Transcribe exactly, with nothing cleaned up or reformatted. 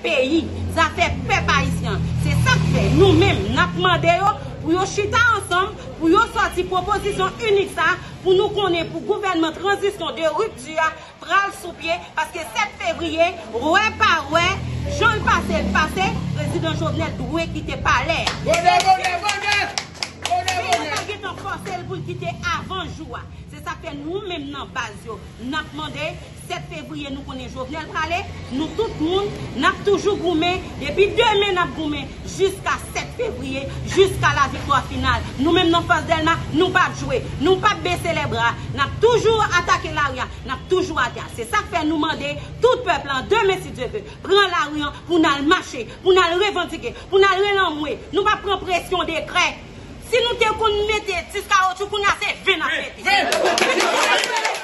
peyi, zafè pèp ayisyen an. Se sa k fè nou menm n ap mande yo pou yo chita ansanm, pou yo sòti pwopozisyon inik sa, pou nou konnen pou gouvènman tranzisyon de ripti a pral sou pye, paske sèt fevriye, wè pa wè, jan l pase l pase, prezidan Jovenel dwe kite palè a. Bonè, bonè, bonè! Bonè, bonè! Men yo ta gentan fòse l pou l kite avan jou a. Se sa k fè nou menm nan baz yo, n ap mande, sèt fevriye nou konnen Jovenel prale, nou tout moun, n ap toujou goumen, depi demen n ap goumen, jiska sèt fevriye, jiska laviktwa final. Nou menm nan fòs Dèlma, nou p ap jwe, nou p ap bese lè bra, n ap toujou atake lari a, n ap toujou atè a. Se sa k fè nou mande tout pèp lan, demen si Dye ve, pran lari an pou n al mache, pou n al revandike, pou n al rele anmwe. Nou p ap pran presyon dekrè. Si nou te konn mete dis kawotchou, kounye a se ven n ap mete.